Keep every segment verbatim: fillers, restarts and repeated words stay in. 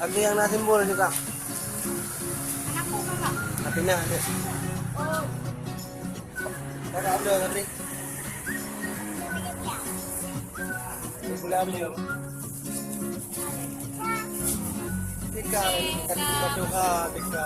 Itu yang na simbol juga. Tapi nah, ada. Ada, ada, ada. Bulan ni. Tiga, tiga, tiga, tiga.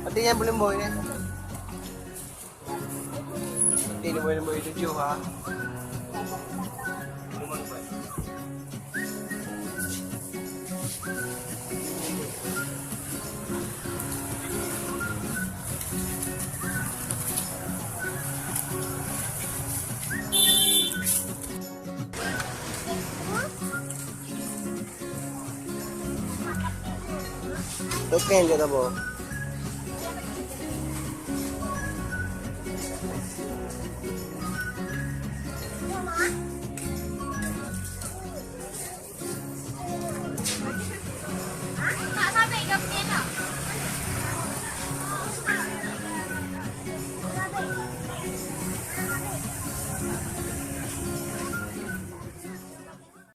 Artinya boleh boy ni. Ini boleh boy tujuh ha. Token je kamoe.